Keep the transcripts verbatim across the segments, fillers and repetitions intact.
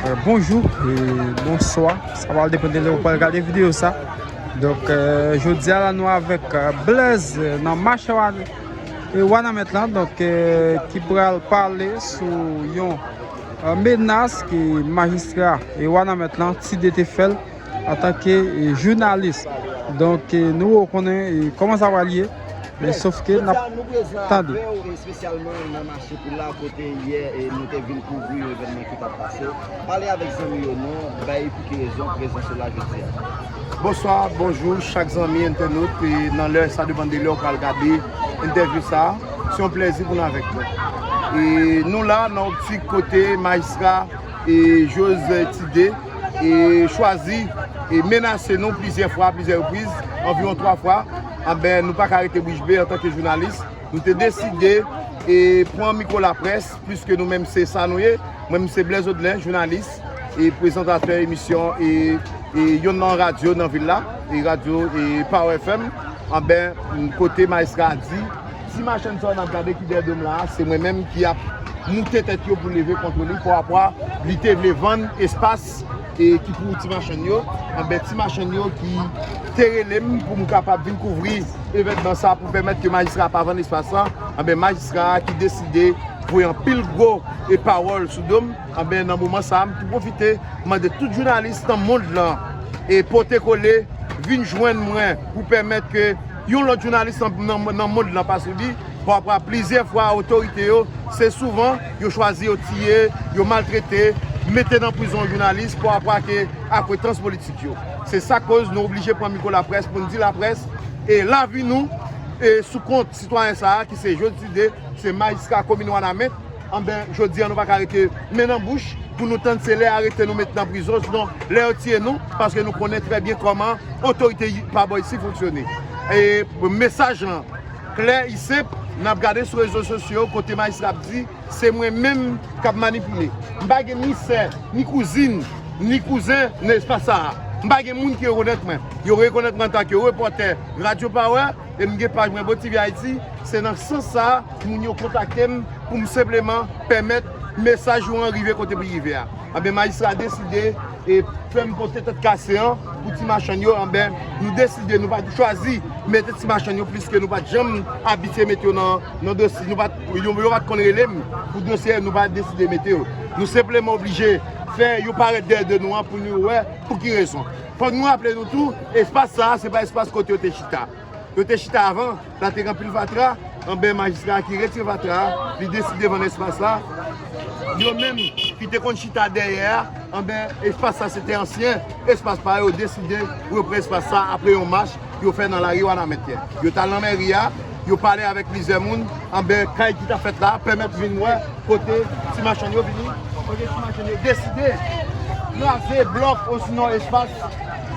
Euh, bonjou e bonswa. Sa pral depann de lè ou pral gade videyo sa. Donk, euh, jodi a la nou avèk euh, Blaze euh, nan mache wa- e Wanament lan, donk, euh, ki pral pale sou yon euh, menas ke majistra e Wanament lan, Ti D, te fè l antanke euh, jounalis. Donk, euh, nou konnen euh, kòman sa pral ye, men sof ke n ap tande. Espesyalman nan mache pou la kote yè e nou te vin kouvri yon evènman ki t ap pase. Pale avèk zanmi yo non, bay pou ki rezon prezans ou la jodi a. Bonswa, bonjou chak zanmi entènot e nan lè sa depann de lè ou pral gade entèvyou sa. Se yon plèzi pou nou avèk nou. E nou la nan optik kote majistra e Jose Ti D e chwazi e menase nou plizyè fwa, plizyè repriz, anviwon twa fwa. Anben, nou pa ka rete bouch be antanke jounalis. Nou te deside e pran mikwo laprès, pliske nou menm se sa nou ye. Mwen menm se Blaise Audlin, jounalis e prezantatè emisyon e, e yonn nan radyo nan vil la, e radyo e Power F M. Anben, kote majistra a di, ti machann sa yo n ap gade ki dèyè do m la a, se mwen menm ki ap moute tèt yo pou leve kont li, pa rapò a li te vle vann espas e ki pou ti machann yo, anben ti machann yo ki te rele m pou m kapab vin kouvri evènman sa pou pèmèt ke majistra a pa vann espas lan, anben majistra a ki deside voye anpil gwo e pawòl sou do m, anben nan moman sa a m tou pwofite mande tout jounalis nan mond lan e pote kole vin jwenn mwen pou pèmèt ke yon lòt jounalis nan, nan, nan mond lan pa sibi. Pwapwa plizyè fwa otorite yo, se souvan yo chwazi yo tiye, yo maltrete, mete nan prizon jounalis pwapwa ke akwentans politik yo. Se sa k koz nou oblije pran mikwo laprès pou n di laprès e lavi nou e sou kont sitwayen sa a ki se Joside, se majistra komin Wanament. Anben, jodi a nou pa ka rete men nan bouch pou nou tann se lè arete nou met nan prizon, sinon lè yo tiye nou, paske nou konnen trè byen kòman otorite pa bò isi fonksyone. E mesaj lan klè, li senp, n ap gade sou rezo sosyo kote majistra ap di se mwen menm k ap manipile. M pa gen ni sè, ni kouzin, ni kouzen nan espas sa a. M pa gen moun ki rekonèt mwen. Yo rekonèt mwen antanke repòtè Radyo Power e m gen paj mwen Bon T V Haiti. Se nan sans sa a moun yo kontakte m pou m senpleman pèmèt mesaj ou an rive kote pou l rive a. Anben, majistra a deside e fè m pote tèt kase an pou ti machann yo. Anben, nou deside, nou pa t chwazi mete ti machann yo pliske nou pa t janm abitye mete yo nan, nan dosye. Nou pa t, yo, yo pa t konn rele m pou dosye, nou pa deside mete yo. Nou senpleman oblije fè yo parèt dèyè de nou an pou nou wè pou ki rezon. Fòk nou raple nou tou, espas sa a, se pa espas kote yo te chita. Yo te chita avan, la te gen anpil fatra, anben majistra a ki retire fatra a, li deside vann espas la. Yo menm ki te konn chita dèyè a, anben espas sa se te ansyen espas pa yo, yo deside repran espas sa apre yon mach yo fè nan lari Wanament yè. Yo t al nan mèri a, yo pale avèk plizyè moun, anben kay ki t ap fèt la pèmèt vin wè kote ti machann yo vini, kote ti machann yo deside kraze blòk osinon espas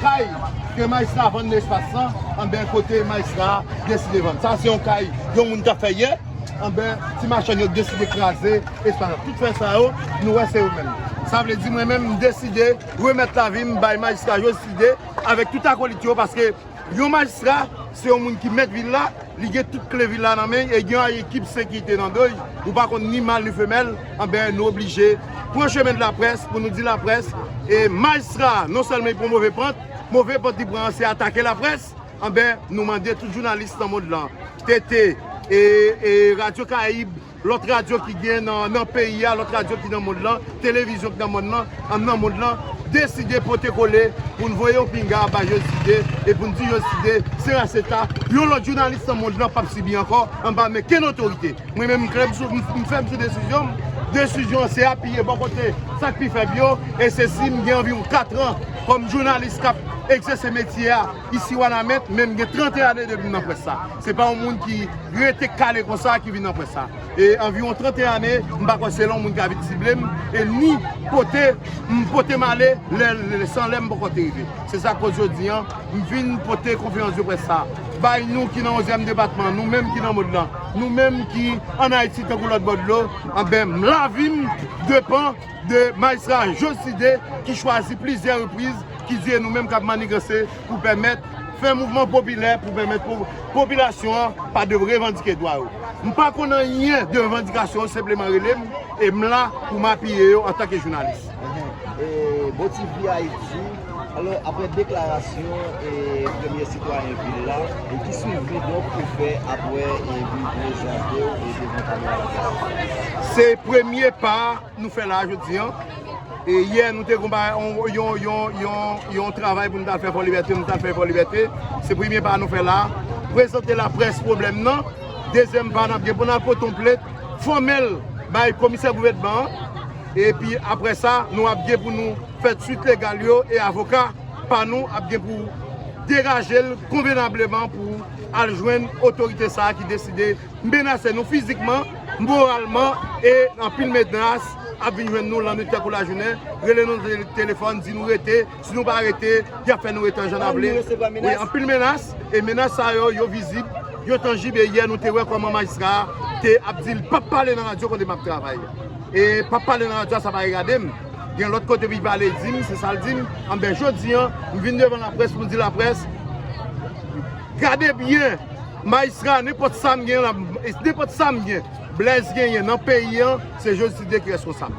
kay ke majistra vann nan espas lan, anben kote majistra deside vann. Sa se yon kay yon moun t ap fè yè, anben ti machann yo deside kraze espas lan. Tout fè sa yo, nou wè se yo menm. Sa vle di mwen menm m deside remèt lavi m bay majistra Joside avèk tout akolit yo, paske yon majistra se yon moun ki mèt vil la, li gen tout kle vil la nan men l e gen yon ekip sekirite nan do l. Ou pa konn ni mal ni femèl, anben nou oblije pran chemen de laprès pou nou di laprès e majistra a non sèlman li pran move pant, move pant li pran an se atake laprès. Anben nou mande tout jounalis nan mond lan, T T e, e Radyo Karayib, lòt radyo ki gen nan, nan peyi a, lòt radyo ki nan mond lan, televizyon ki nan mond lan, nan mond lan, deside pote kole pou n voye yon pinga ba Joside e pou n di Joside se raseta, yon lòt jounalis nan mond lan p ap sibi ankò anba men kenn otorite. Mwen menm m klè m sou, m, m fèm sou desizyon m. Desizyon an se apiye bò kote sa k pi fèb yo e se si m gen anviwon kat an kòm jounalis k ap egzèse metye a isi Wanament, men m gen trannteyen ane depi m nan près sa. Se pa yon moun ki rete kale konsa ki vin nan près sa. E anviwon trannteyen ane, m pa kwè se lè yon moun ka vin sible m e ni pote, m pote m ale lè, lè, san lè m poko te rive. Se sa k koz jodi a, m vin pote konferans de près sa bay nou ki nan onzyèm depatman, nou menm ki nan mond lan, nou menm ki ann Ayiti tankou lòt bò dlo, anben lavi m depann de majistra Joside ki chwazi plizyè repriz ki di e nou menm k ap maniganse pou pèmèt fè mouvman popilè pou pèmèt po-, popilasyon an pa de revandike dwa yo. M pa konn anyen de revandikasyon yo, senpleman rele m, E m la pou m apiye yo antanke jounalis. E, Bon T V Haiti, alò, apre deklarasyon e premye sitwayen vil la, e ki swivi donk ou fè apre e vin prezante w e devan kamera laprès? Se premye pa nou fè la jodi an. E yè nou te gon ba- yon, yon, yon, yon, yon travay pou nou ta fè Fò Libète, nou ta fè Fò Libète. Se premye pa nou fè la. Prezante laprès pwoblèm nan. Dezyèm pa n ap gen pou n al pote yon plent fòmèl bay komisè gouvènman an. Epi apre sa, nou ap gen pou nou fè swit legal yo e avoka pa nou ap gen pou degaje l konvenableman pou al jwenn otorite sa a ki deside menase nou fizikman, moralman e anpil menas ap vin jwenn nou lannwit tankou lajounen, rele nou nan telefòn, di nou rete, si nou pa rete, y ap fè nou rete an jan n ap vle. Wi, anpil menas, e menas sa yo, yo vizib, yo tanjib, e yè nou te wè kòman majistra a te ap di l p ap pale nan radyo kote m ap travay. E p ap pale nan radyo a, sa pa regade m. Gen lòt kote pou l pale, di m, se sa l di m. Anben, jodi an, m vin devan laprès pou m di laprès, gade byen, majistra, nenpòt sa m gen, nenpòt sa m gen, Blaise genyen nan peyi an, se Jospide ki reskonsab.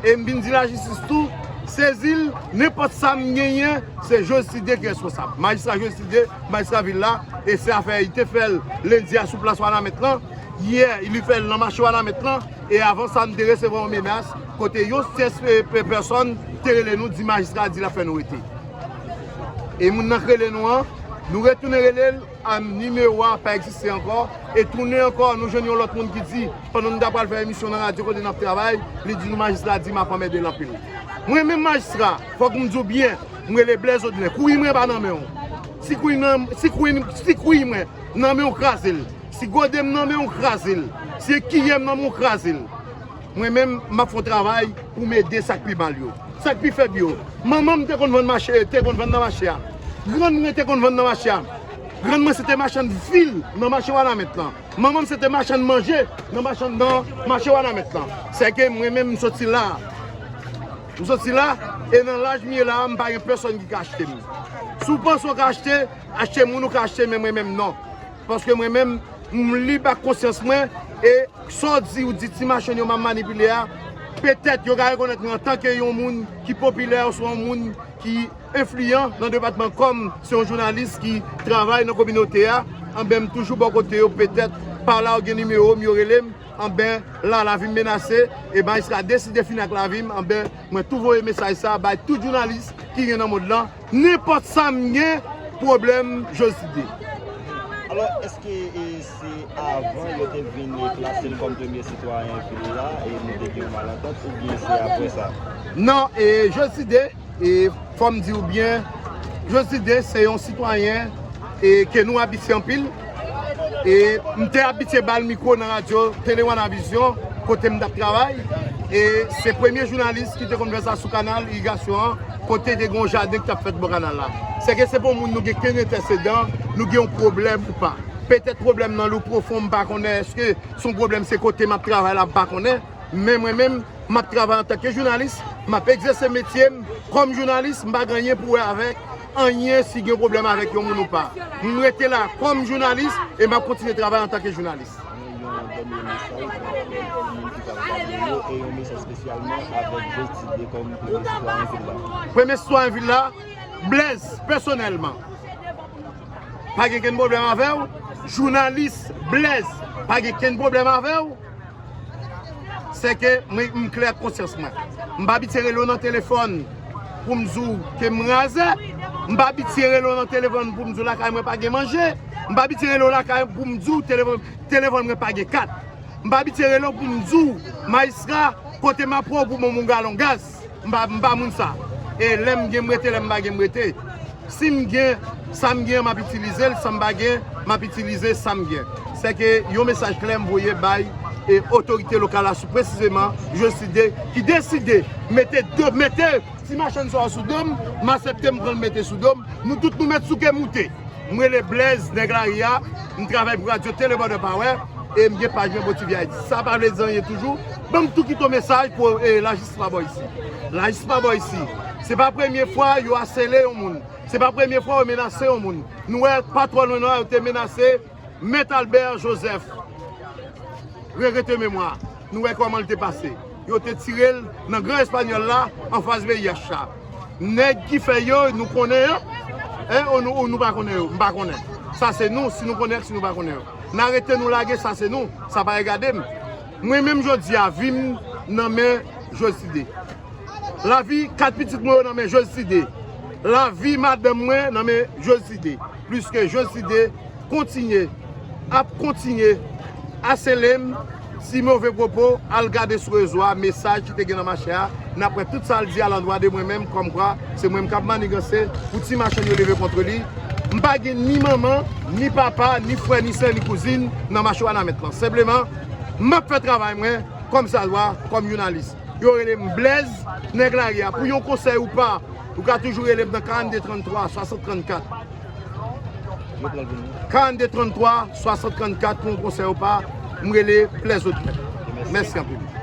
E m vin di lajistis tou, sezi l, nenpòt sa m genyen, se Jospide ki reskonsab. Majistra Jospide, majistra vil la, e se afè li te fè l lendi a sou plas Wanament lan, yè li fè l nan mache Wanament lan, e avan sa n te resevwa yon menas kote yon tyès pèsòn te rele nou, di majistra di l ap fè nou rete. E moun nan k rele nou an, nou retounen rele l, nimewo a pa egziste ankò. E tounen ankò, nou jwenn yon lòt moun ki di, pandan nou ta pral fè emisyon nan radyo kote n ap travay, li di nou majistra di m ap anmède l anpil. Mwen menm majistra, fòk m di w byen, m rele Blaise Audlin. Kouyi mwen pa nan men w. Si kouyi mwen nan men w, kraze l. Si gode m nan men w, kraze l. Si kiyè m nan men w, kraze l. Mwen menm, m ap fè yon travay pou m ede sa k pi mal yo, sa k pi fèb yo. Manman m te konn vann mache, te konn vann nan mache a. Grann mwen te konn vann nan mache a. Grann mwen se te machann vil nan mache Wanament lan. Manman m se te machann manje nan machann nan mache Wanament lan. Sèke mwen menm m soti la. M soti la, e nan laj m ye la a, m pa gen pèsòn ki ka achte m. Si w panse w ka achte, achte moun ou ka achte, men mwen menm non. Paske mwen menm, m lib ak konsyans mwen, e sa w di, ou di ti machann yo m ap manipile a, petèt yo ka rekonèt mwen antanke yon moun ki popilè oswa yon moun ki enfliyan nan depatman kòm se yon jounalis ki travay nan kominote a, anben m toujou bò kote yo, petèt pa la yo gen nimewo m, yo rele m, anben la lavi m menase, e majistra deside fini ak lavi m, anben mwen tou voye mesaj sa a bay tout jounalis ki gen nan mond lan, nenpòt sa m gen, pwoblèm Jospide. Alò, èske e, se avan yo te vin e plase l kòm premye sitwayen vil la e nou te gen yon malantant oubyen se apre sa? Non, e Jospide, e fò m di w byen, Jospide se yon sitwayen e ke nou abitye anpil. E m te abitye ba l mikwo nan radyo Tele Wanavizyon kote m t ap travay. E se premye jounalis ki te konn fè sa sou kanal irigasyon an, kote te gen yon jaden ki t ap fèt bò kanal la. Sèke se pa yon moun nou gen kenn entèsedan, nou gen yon pwoblèm ou pa. Petèt pwoblèm nan li pwofon, m pa konnen èske se yon pwoblèm se kote m ap travay la, m pa konnen. Men mwen menm, m ap travay antanke jounalis, m ap egzèse metye m kòm jounalis, m pa gen anyen pou wè avèk anyen si gen pwoblèm avèk yon moun ou pa. M rete la kòm jounalis e m ap kontinye travay antanke jounalis. Yon dènye mesaj pou moun ki pral gade yo e yon mesaj espesyalman avèk Jospide kòm premye sitwayen vil la. Premye sitwayen vil la, Blaise, pèsonèlman, pa gen kenn pwoblèm avè w. Jounalis Blaise, pa gen kenn pwoblèm avè w. Sèke mwen, m klè ak konsyans mwen. M pa abitye rele w nan telefòn pou m di w ke m raze. M pa abitye rele w nan telefòn pou m di w lakay mwen pa gen manje. M pa abitye rele w lakay pou m di w telefòn, telefòn mwen pa gen kat. M pa abitye rele w pou m di w, majistra, kote m ap pran w pou ban m yon galon gaz. M pa, m pa moun sa. E lè m gen, m rete, lè m pa gen, m rete. Si m gen, sa m gen an, m ap itilize l, sa m pa gen, m ap itilize sa m gen. Sèke yon mesaj klè m voye bay e otorite lokal la sou presizeman Jospide ki deside mete do, mete ti machann sa yo sou do m, m aksepte m pran l mete sou do m, nou tout nou met sou ke moute. M rele Blaise, nèg lari a, m travay pou radyo Tele Border Power, e m gen paj mwen Bon T V Haiti. Sa pa vle di anyen toujou. Ban m tou kite yon mesaj pou e, lajistis pa bò isi. Lajistis pa bò isi. Se pa premye fwa yo asele yon moun. Se pa premye fwa yo menase yon moun. Nou wè pa twò lwen nan, yo te menase Mèt Albert Joseph. Regrete memwa. Nou wè kòman l te pase. yo te tire l nan Gran Espanyòl la, anfas V I H la. Nèg ki fè yo, nou konnen yo, en, ou nou, ou nou pa konnen yo, m pa konnen. Sa se nou, si nou konnen, si nou pa konnen yo. N arete nou lage, sa se nou, sa pa regade m. Mwen menm jodi a, vi m nan men Joside. Lavi kat pitit mwen yo nan men Joside. Lavi madanm mwen nan men Joside. Pliske Joside kontinye, ap kontinye asele m ti move pwopo, al gade sou rezo a, mesaj ki te gen nan mache a, n ap wè tout sa l di alandwa de mwen menm, kòmkwa se mwen menm k ap maniganse pou ti machann yo leve kont li. M pa gen ni manman, ni papa, ni frè, ni sè, ni kouzin nan mache Wanament lan. Senpleman, m ap fè travay mwen kòm sa dwa, kòm jounalis. Yo rele m Blaise, nèg lari a. Pou yon konsèy ou pa, ou ka toujou rele m nan karannde tranntwa, swasant trannkat. Karannde tranntwa, swasant trannkat pou yon konsèy ou pa, m rele Blaise Audrey. Mèsi anpil.